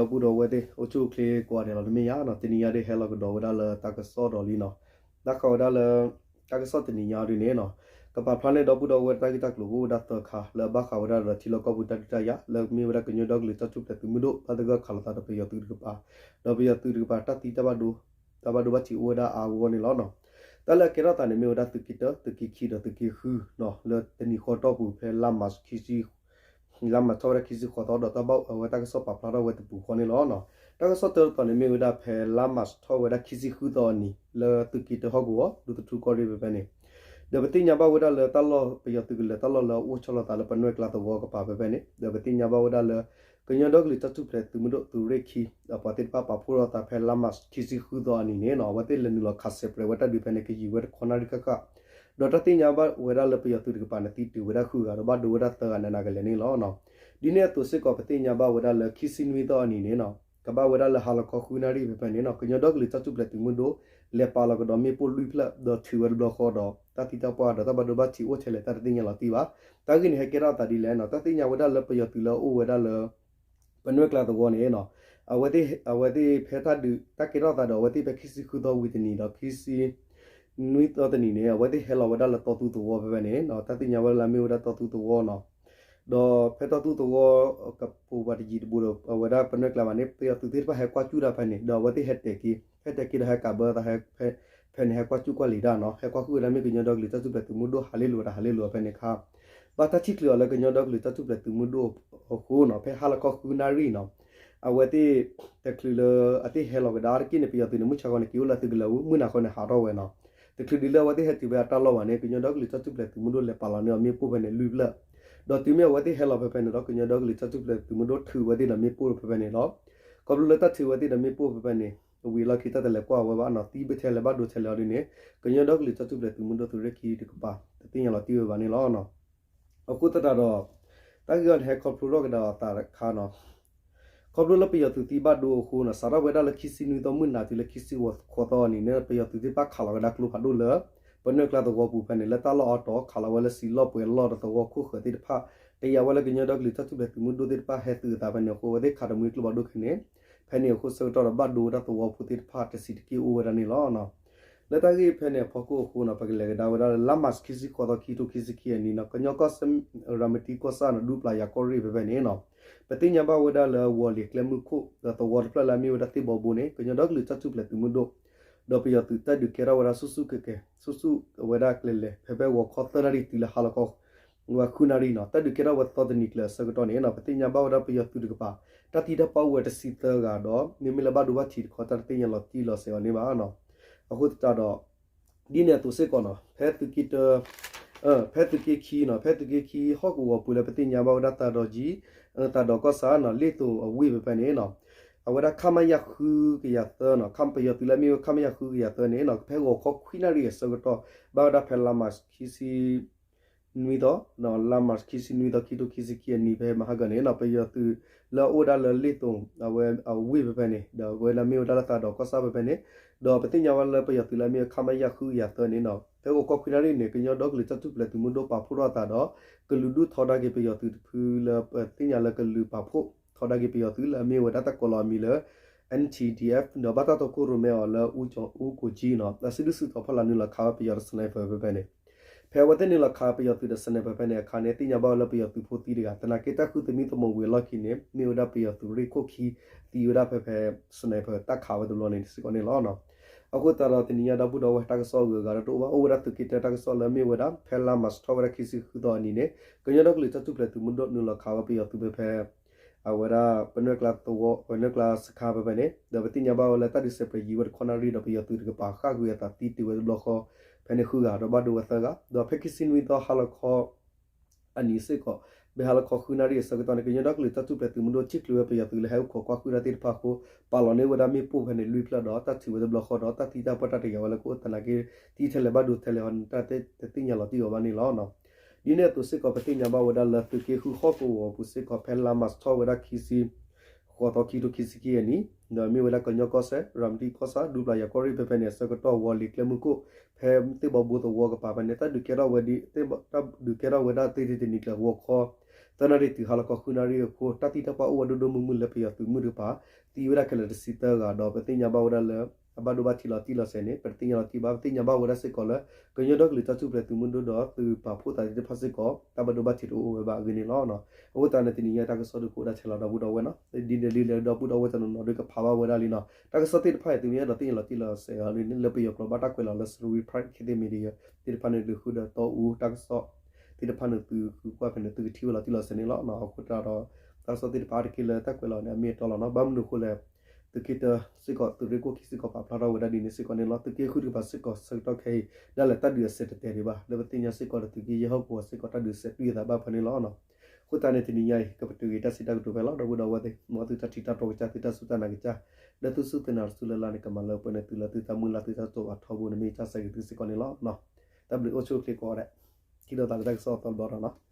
ဒီပုၢ်ဒီဝဲၢ်သ့ၣ် အိၣ်ဆူၣ်အိၣ်ချ့ကိးဂၤဒဲးလီၤ. တမ့ၢ်ယၤနီၤ, တနံၤညါဒုးဟဲလီၤကဒီးဝဲဒၣ်လၢတၢ်ကစီၣ်ဒီးလံနီၤ. ဘၣ်ဃးဝဲဒၣ်လၢ တၢ်ကစီၣ်တနံၤညါဒုးန့ၣ်နီၤ, ကပာ်ဖျါန့ၢ်ဒီပုၢ်ဒီဝဲၢ်တၢ်ဂ့ၢ်တၢ်ကျိၤ အိၣ်ဝဲဒၣ်သၢခါ လၢအဘၣ်ဃးဝဲဒၣ်ဒီးထံလီၢ်ကီၢ်ပူၤတၢ်ဒုးတၢ်ယၤ လၢမ့ၢ်ဝဲဒၣ်ကညီဒီကလုာ်တၢ်ထူၣ်ဖျဲးသုးမုၢ်ဒိၣ် ဘၣ်သဂၢၢ်ခးလိာ်သးဒီးပယီၤသုးတကပၤ, ဒီးပယီၤသုးတကပၤတၢ်သံတၢ်ဘၣ်ဒိ တၢ်ဘၣ်ဒိဘၣ်ထံးအိၣ်ဝဲဒၣ်အါအါဂီၢ်ဂီၢ်န့ၣ်လီၤနီၤ. တၢ်လၢအကဲထီၣ်သးန့ၣ် မ့ၢ်ဝဲဒၣ်သုးက့တၢ သုးက့ခံဒီးသုးက့ဃုနီၤ, လၢတနံၤဃီတီၢ်ပူၤဖဲလါမး လါမးထီၣ်ဝဲဒၣ်ခံဆံဃိးသီ ဒီးတၢ်ဘၣ်အဝဲတၢ်ကစီၣ်ပာ်ဖျါထီၣ်ဝဲတပူၤဃီန့ၣ်လီၤ. တၢ်ကစီၣ်တၢတတီၤန့ၣ် မ့ၢ်ဝဲဒၣ်ဖဲလါမးထီၣ်ဝဲဒၣ်ခံဆံဃုသီအနံၤ လၢသုးက့တၢဟီၣ်ကဝီၤ ဒူသထူကီၢ်ရ့ၣ်ဖဲဖဲန့ၣ်, ဒီးပသ့ၣ်ညါဘၣ်ဝဲဒၣ်လၢတၢ်လီၢ်ပယီၤသုးကလၢၤတၢ်လီၢ်လၢအအိၣ်ဆီလီၤသးလၢပနွဲၢ်ကျါသဝီကပၤဖဲဖဲန့ၣ်, ဒီးပသ့ၣ်ညါဘၣ်ဝဲဒၣ်လၢ ကညီဒီကလုာ်တၢ်ထူၣ်ဖျဲးသုးမုၢ်ဒိၣ်သုးရ့ၣ်ခံ အပှၤသ့ၣ်တဖၣ်ပာ်ဖှိၣ်ထီၣ်သးဖဲလါမးခံဆံဃုသီအနံၤန့ၣ်နီၤ, အဝဲသ့ၣ်လဲၤနုာ်လီၤခးစဲးပြဲးဝဲတၢ်ဒုးဖဲန့ၣ် ကယံာ်ဝဲတခီနၣ်ရံၣ်ဃၣ်ဃၣ်, ဒီးတၢ်သ့ၣ်ညါဘၣ်ဝဲဒၣ်လၢပယီၤသုးတကပၤန့ၣ် သံတုၤဝဲဒၣ်ဃုဂၤ ဒီးဘၣ်ဒိဝဲဒၣ်သၢဂၤနးနးကလဲာ်န့ၣ်လီၤ. ဒ်န့ၣ်အသိးစ့ၢ်ကီး ပသ့ၣ်ညါဘၣ်ဝဲဒၣ်လၢခံဆံနွံသီအနံၤန့ၣ်နီၤ, ကဘၣ်ဝဲဒၣ်လၢဟါလီၤခီဃုနၣ်ရံၣ်ဖဲဖဲန့ၣ်နီၤ, ကညီဒီကလုာ်တၢ်ထူၣ်ဖျဲးသုးမုၢ်ဒိၣ် လဲၤပာ်လီၤကဒီးမ့ၣ်ပိၢ်လွံၢ်ဖျၢၣ် ဒီးထုးဝဲတဘျီဃီဒီး တၢ်သံတၢ်ပှၢ်ဒီးတၢ်ဘၣ်ဒိဘၣ်ထံးအိၣ်ထဲလဲၣ်တၢ်တသ့ၣ်ညါလီၤတံၢ်ဘၣ်. တၢ်ဂ့ၢ်န့ၣ်ဟဲကဲထီၣ်သးဒ်လဲၣ်နီၤ, တၢ်သ့ၣ်ညါဝဲဒၣ်လၢပယီၤသုးလၢအအိၣ်ဝဲဒၣ်လၢ ပနွဲၢ်ကျါသဝီန့ၣ်နီၤ, အဝဲသ့ၣ် အဝဲသ့ၣ်ဖဲတၢ်ဒုး တၢ်ကဲထီၣ်သးဒီး အဝဲသ့ၣ်ဖဲခံဆံဃုသီဝံၤတနံၤဒီး ခံဆံနွံသီတနံၤန့ၣ် အဝဲသ့ၣ်ဟဲလီၤဝဲဒၣ်လၢတီသူသဝီဖဲဖဲန့ၣ်နီၤ, တၢ်သ့ၣ်ညါဝဲဒၣ်လၢအမ့ၢ်ဝဲဒၣ်တီသူသဝီနီၤ, ဒီးဖဲတီသူသဝီ ကပိာ်ပှၤတယံၤတဘူးဒီး အဝဲဒၣ်ပနွဲၢ်ကျါဘၣ်န့ၣ် ပယီၤသုးသ့ၣ်တဖၣ်ဟဲကွၢ်စူၣ်တၢ်ဖဲန့ၣ် ဒီးအဝဲသ့ၣ်ဟဲတဲာ်က့ၤ ဟဲတဲာ်က့ၤဒီးဟဲကးဘၢသးဖဲ ဖဲန့ၣ်ဟဲကွၢ်စူၣ်ကွၢ်လံာ်တၢ်နီၤ, ဟဲကွၢ်ဃုာ်ဝဲဒၣ်မ့ၢ်ကညီဒီကလုာ်တၢ်ထူၣ်ဖျဲးသုးမုၢ်ဒိၣ်ဟးလ့လိာ်ဝဲတၢ်ဟးလ့လိာ်ဝဲဖဲန့ၣ်အခါ ဘၣ်တၢ်ထံၣ်ချုးအီၤလၢကညီဒီကလုာ်တၢ်ထူၣ်ဖျဲးသုးမုၢ်ဒိၣ်အဃိနီၤ, ဖဲဟါလီၤခီဃုနၣ်ရံၣ်နီၤ, အဝဲသ့ၣ် တချုးလၢအသ့ၣ်ဟဲလီၤကဒါတက့ၢ်န့ၣ် ပယီၤသုးန့ၣ် မုၢ်ဆါဃီန့ၣ် က့ၤအိၣ်လၢသုးကလၢၤဝံၤ မုၢ်နၤဃီန့ၣ်ဟးထီၣ်ဝဲနီၤ, တချုးဒ်လၢအဝဲသ့ၣ်ဟဲတုၤဖဲအတၢ်လီၢ်ဘၣ်န့ၣ် ကညီဒီကလုာ်တၢ်ထူၣ်ဖျဲးသုးမုၢ်ဒိၣ်လဲၤပာ်လီၤန့ၢ်အီၤမ့ၣ်ပိၢ်ဖဲန့ၣ်လွံၢ်ဖျၢၣ်, ဒီးတုၤမ့ၢ်အဝဲသ့ၣ်ဟဲလီၤဖဲဖဲန့ၣ်ဒီး ကညီဒီကလုာ်တၢ်ထူၣ်ဖျဲးသုးမုၢ်ဒိၣ်ထုးဝဲသ့ၣ်ဒီးမ့ၣ်ပိၢ်ဖဲဖဲန့ၣ်လီၤ. ခီဖျိလၢတၢ်ထုးဝဲသ့ၣ်ဒီးမ့ၣ်ပိၢ်ဖဲဖဲန့ၣ် ဝံၤအလီၢ်ခံတၢ်တလဲၤကွၢ်ဝဲဘၣ်နီၤ, သံဘၣ်ထဲလဲၣ်ဘၣ်ဒိထဲလဲၣ်အီၤဒ်န့ၣ် ကညီဒီကလုာ်တၢ်ထူၣ်ဖျဲးသုးမုၢ်ဒိၣ်သုးရ့ၣ်ခံတကပၤ တသ့ၣ်ညါလီၤတံၢ်ဝဲဘၣ်န့ၣ်လီၤ. အဃိသတးဒီး တၢ်ဂ့ၢ်အံၤန့ၣ် ဟဲခီဖျိထီၣ်ကဒီးအသးတခါနီၤ, ခီဖျိလၢပယီၤသုးသံဘၣ်ဒိအဃိနီၤ, စးထီၣ်ဝဲဒၣ်လၢခံဆံနွံသီမုၢ်နၤတုၤလၢခံဆံဃိးသီအနံၤန့ၣ် ပယီၤသုးသ့ၣ်တဖၣ်ခးလီၤဝဲဒၣ်ကျိဖးဒိၣ်လၢ ပနွဲၢ်ကျါသဝီပူၤဖဲန့ၣ် လၢတၢ်လီၢ်အါတီၤ ခးလီၤဝဲလၢစံာ်လီၢ်ပှဲၤလီၢ်ဒီးသဝီခိၣ်ဃၢၤသ့ၣ်တဖၣ်, တယာ်ဝဲလၢကညီဒီကလုာ်တၢ်ထူၣ်ဖျဲးသုးမုၢ်ဒိၣ်သ့ၣ်တဖၣ်ဟဲသုးအသးဖဲန့ၣ်အဃိ အဝဲသ့ၣ်ခးတမှံကျိဖးဒိၣ်ခဲန့ၣ်, ဖဲန့ၣ်အဃိဆၢကတီၢ်ဒီးဘၣ်ဒိဝဲဒၣ်သဝီဖိသ့ၣ်တဖၣ်တဆံးတက့ၢ်အိၣ်ဝဲဒၣ်န့ၣ်လီၤ. လၢတၢ်ဂ့ၢ်ဖဲန့ၣ်အဖီခိၣ်အဃိနီၤ ပကလဲၤကဒါဝဲဒၣ်လၢ လါမးခံဆံဃိးသီ ခံကထိခံဆံခံအနံၤနီၤ, ကညီကီၢ်စဲၣ် ရၤမတံကီၢ်ဆၣ်နီၤ ဒူပျၤယၤကီၢ်ရ့ၣ်ဖဲဖဲန့ၣ်နီၤ, ပသ့ၣ်ညါဘၣ်ဝဲဒၣ်လၢဝီၤလ့ၤကျဲမုၢ်ခိၣ် ဒီးသဝီတဖျၢၣ်လၢအမ့ၢ်ဝဲဒၣ်သ့ၣ်ဘီဘိန့ၣ် ကညီဒီကလုာ်တၢ်ထူၣ်ဖျဲးသုးမုၢ်ဒိၣ် ဒီးပယီၤသုးတၢ်ဒုးကဲထီၣ်ဝဲဒၣ်ဆူၣ်ဆူၣ်ကဲၤကဲၤ ဆူၣ်ဆူၣ်ဝဲဒၣ်ကျဲလဲၤ ဖဲဖဲဂီၤခီသၢနၣ်ရံၣ်တုၤလၢဟါလီၤခီ ဝဲဃုနၣ်ရံၣ်နီၤ, တၢ်ဒုးကဲထီၣ်ဝဲသီတနံၤကျၢၤအဆၢကတီၢ်န့ၣ်နီၤ ပသ့ၣ်ညါဘၣ်ဝဲဒၣ်ပယီၤသုးတကပၤ တၢ်သံတၢ်ပှၢ်အိၣ်ဝဲတဆံသၢဂၤဒီး မ့မ့ၢ်လၢဘၣ်ဒိဘၣ်ထံးတခီ တၢ်တသ့ၣ်ညါလီၤတံၢ်လီၤဆဲးအီၤန့ၣ်ဘၣ်နီၤ. အဃိသတးဒီး ဒ်န့ၣ်အသိးစ့ၢ်ကီးနီၤ ဖဲသုးက့တၢ ဖဲသုးက့ခံနီၤ ဖဲသုးက့ခံဟီၣ်ကဝီၤပူၤလၢပသ့ၣ်ညါဘၣ်ဝဲဒၣ်သးဒီးကၠံ သးဒီးကီၢ်ဆၣ်နီၤ လ့ၣ်သိၣ်အဝ့ၢ်ဖဲဖဲန့ၣ်နီၤ, အဝဲဒၣ် ခမရ ဃုကယၤသၢနီၤ, ပယီၤသုးလၢအမ့ၢ်ဝဲ ခမရ ဃုကယၤသၢန့ၣ်နီၤ ဖဲဂီၤခီခွံနၣ်ရံၣ်အဆၢကတီၢ် ဘၣ်ဝဲဒၣ်ဖဲလါမးခံဆံ နွံသီ, လါမးခံဆံနွံသီ ခံကထိခံဆံခံအနံၤ ဖဲမဟါကၢန့ၣ်နီၤ ပယီၤသုးလၢအအိၣ်ဝဲဒၣ်လၢလ့ၣ်သိၣ် အဝဲအဝ့ၢ်ဖဲဖဲန့ၣ် ဒီးအဝဲဒၣ်မ့ၢ်ဝဲဒၣ်လၢသးဒီးကီၢ်ဆၣ်ဖဲဖဲန့ၣ်, ဒီးပသ့ၣ်ညါဝဲလၢပယီၤသုးလၢအမ့ၢ်ဝဲ ခမရ ဃုကယၤသၢန့ၣ်နီၤ ဖဲဂီၤခီခွံနၣ်ရံၣ်န့ၣ် ကညီဒီကလုာ်တၢ်ထူၣ်ဖျဲးသုးမုၢ်ဒိၣ်ပာ်ဖှိၣ်ထီၣ်အသးဒီး ကလုာ်ဒူၣ်ထီဒါက့ၤပယီၤသုးတဖုလၢပသ့ၣ်ညါလၢကလုာ်ပာ်ဖှိၣ်ထီဒါက့ၤပယီၤသုးလၢအမ့ၢ်ဝဲဒၣ်တၢ်ကိးလီၤအမံၤလၢ NTDF ဒီးဘၣ်တၢ်တီခိၣ်ရိၣ်မဲအီၤလၢ အူကၠီၣ်အူကိၣ်ကၠံနီၤ အစုဒုၣ်စုတီၤဖီလာ်နုာ်လီၤခးဝဲပယီၤသုး sniper ဖဲဖဲန့ၣ်, ဖဲအဝဲသ့ၣ်နုာ်လီၤခးပယီၤသုးဒီး sniper ဖဲဖဲန့ၣ်အခါန့ၣ် သ့ၣ်ညါဘၣ်ဝဲလၢပယီၤသုးဖိသံတဂၤ သနာ်က့တၢ်ဃုသမံသမိးဝံၤအလီၢ်ခံန့ၣ် မ့ၢ်ဝဲဒၣ်ပယီၤသုးရ့ၣ်ခိၣ်ခံ သံဝဲဒၣ်ဖဲဖဲ sniper တၢ်ခးဝဲတဘျီန့ၣ်စ့ၢ်ကီးန့ၣ်လီၤ. အဃိသတးဒီးတနံၤညါဒီပုၢ်ဒီဝဲၢ်တၢ်ကစီၣ်အဂုၤအဂၤဒီးတအိၣ်ဘၣ် အိၣ်ဝဲဒၣ်သုးက့တၢတၢ်ကစီၣ်လၢအမ့ၢ်ဝဲဒၣ် ဖဲလါမးၢ်ၡးထီၣ်ဝဲဒၣ်ခံဆံဃုသီအနံၤန့ၣ် ကညီဒီကလုာ်တၢ်ထူၣ်ဖျဲးသုးမုၢ်ဒိၣ်နုာ်လီၤခးဝဲပယီၤသုးဖဲဖဲ အဝဲဒၣ်ပနွဲၢ်ကျါသဝီ ပနွဲၢ်ကျါစခါဖဲဖဲန့ၣ် ဒီးပသ့ၣ်ညါဘၣ်ဝဲလၢတၢ်ဒုးစဲးပြဲးယံၤဝဲတခီနၣ်ရံၣ်ဒီး ပယီၤသုးတကပၤဃၣ်ကွံာ်အသးသံတုၤဝဲတဘျီဃီ ဖဲန့ၣ်ဃုဂၤ ဒီးဘၣ်ဒိဝဲသၢဂၤ ဒီးဖဲခံဆံနွံသီဟါလီၤခီ အနံၤစ့ၢ်ကီး ဖဲဟါလီၤခီဃုနၣ်ရံၣ်အဆၢကတီၢ်န့ၣ် ကညီဒီကလုာ်တၢ်ထူၣ်ဖျဲးသုးမုၢ်ဒိၣ် ထံၣ်ချုးဝဲပယီၤသုးလၢဟဲအိၣ်ခိးကွၢ်ဃုာ်တၢ်သ့ၣ်တဖၣ်အဃိ ပာ်လီၤန့ၢ်ဝဲဒၣ်မ့ၣ်ပိၢ်ဖဲန့ၣ်လွံၢ်ဖျၢၣ်ဒီး တၢ်ထုးဝဲတဘျီဃီဒီး တၢ်သံတၢ်ပှၢ်တၢ်တယာ်ဝဲလၢကအိၣ်သနာ်က့ သံထဲလဲၣ်ဘၣ်ဒိထဲလဲၣ်အီၤန့ၣ် တၢ်တသ့ၣ်ညါလီၤတံၢ်အီၤဘၣ်န့ၣ်လီၤ. ဒ်န့ၣ်အသိးစ့ၢ်ကီး ပသ့ၣ်ညါဘၣ်ဝဲဒၣ်လၢသုးက့ဃုဟီၣ်ကဝီၤပူၤစ့ၢ်ကီး ဖဲလါမးၢ်ၡးထီၣ်ဝဲဒၣ်ခံဆံ ဃိးသီ ခံကထိခံဆံခံအနံၤ ဒီးမ့ၢ်ဝဲဒၣ်ကညီကီၢ်စဲၣ် ရၤမတံကီၢ်ဆၣ် ဒူပျၤယၤကီၢ်ရ့ၣ်ဖဲဖဲန့ၣ် အဆၢကတီၢ်ဝီၤလ့ၤကျဲမုၢ်ခိၣ် ဖဲသ့ၣ်ဘီဘိသဝီကပၤဖဲန့ၣ် တၢ်ဒုးကဲထီၣ်ဝဲဒၣ် တၢ်ဒုးကဲထီၣ်ဝဲဒၣ်သ့ၣ်တနံၤကျၢၤဂီၤခီ သၢနၣ်ရံၣ်တုၤဟါလီၤခီဃုနၣ်ရံၣ်အဃိ တၢ်သံတၢ်ပှၢ်အိၣ်ဝဲဒိၣ်ဒိၣ်မုၢ်မုၢ်လၢပယီၤသုးမုၢ်တကပၤ သံဝဲဒၣ်ခဲလၢာ်တဆံသၢဂၤဒီး ပသ့ၣ်ညါဘၣ်ဝဲဒၣ်လၢ အဘၣ်ဒိဘၣ်ထံးလီၤတံၢ်လီၤဆဲးန့ၣ် ပတသ့ၣ်ညါလီၤတံၢ်ဘၣ်. ပသ့ၣ်ညါဘၣ်ဝဲဒၣ်စ့ၢ်ကီးလၢ ကညီဒီကလုာ်တၢ်ထူၣ်ဖျဲးသုးမုၢ်ဒိၣ်ဒီးသုးပာ်ဖှိၣ်သးသ့ၣ်တဖၣ်စ့ၢ်ကီး တၢ်ဘၣ်ဒိဘၣ်ထံးတအိၣ်ဝဲဘၣ်အဂ့ၢ်န့ၣ်လီၤ. အဃိသတးန့ၣ် တနံၤညါတၢ်ကစီၣ်ဒုးကအိၣ်ဒၣ်ထဲလီၤဒီပုၢ်ဒီဝဲၢ်နီၤ, ဒ်န့ၣ်ဒ်လဲၣ် ဒီပုၢ်ဒီဝဲၢ်တနီၤနီၤဒုးကဖးဘၣ်ဝဲဒၣ်လံနီၤ. တၢ်ကစီၣ်သ့ၣ်တဖၣ်အံၤ သုမ့ၢ်အဲၣ်ဒိးသ့ၣ်ညါလီၤတံၢ်လီၤဆဲးအီၤန့ၣ် လၢပယီၤကျိာ်ဘၣ်တၢ်ကွဲးလီၤလၢ Sirui Press Khit Thit Media သ့ၣ်တဖၣ်န့ၣ် ဒုးဃုဒီးတီအူတၢ်ကစီၣ်သ့ၣ်တဖၣ်န့ၣ် ဒုးဃုကွၢ်ဖဲန့ၣ် သုကထံၣ်ဝဲလီၤတံၢ်လီၤဆဲးန့ၣ်လီၤ. အဃိသတးဒီး တၢ်ကစီၣ်သ့ၣ်တဖၣ်အါတက့ၢ်လၢတၢ်ကွဲးလီၤန့ၣ် အမ့ၢ်အတီလီၤနီၤ. ဘၣ်မနုၤအဃိလဲၣ် သုးက့တၢစ့ၢ်ကီး သုးရ့ၣ်ကိၣ်ခံစ့ၢ်ကီးပာ်ဖျါထီၣ်ဝဲဒၣ်ဒ်န့ၣ်စ့ၢ်ကီးန့ၣ်လီၤ. သုးက့ဃုတကပၤစ့ၢ်ကီးဆၢကတီၢ်ခဲအံၤ ဒၣ်လဲာ်တၢ်ဒုးအစဲးတတဲဒံးဘၣ်. လၢပသ့ၣ်ညါစ့ၢ်ကီးဒီး သုးက့ယဲၢ်ဟီၣ်ကဝီၤစ့ၢ်ကီး တၢ်ဒုးစဲးတွံၢ်အသးဘၣ်ဖဲန့ၣ်လီၤ. အဃိသတးန့ၣ် တနံၤညါအံၤ ကပတုာ်က့ၤတၢ်စံးတၢ်ကတိၤဖဲလီၤ ဒီပုၢ်ဒီဝဲၢ်သ့ၣ်, မ်သုတၢ်ထံၣ်တၢ်တီကစၢ်သုတၢ်စူၢ်တၢ်နာ်ကစၢ် လၢသုစူၢ်သုနာ်တစူၢ်လၢ်လၢ်န့ၣ် ကမၤလၢပှဲၤန့ၣ်သုလၢသုတၢ်မုၢ်လၢ်သုတၢ်တိာ်အထီဘိန့ၣ် မ့ၢ်တၢ်ဆၢဂ့ၤသုစ့ၢ်ကီးန့ၣ်လီၤ. တၢ်ဘျုးအိၣ်ဆူၣ်အိၣ်ချ့ကိးဂၤဒဲး, ထံၣ်လိာ်သးလၢတၢ်ကစီၣ်အသီတဘျီဒီးနီၤ.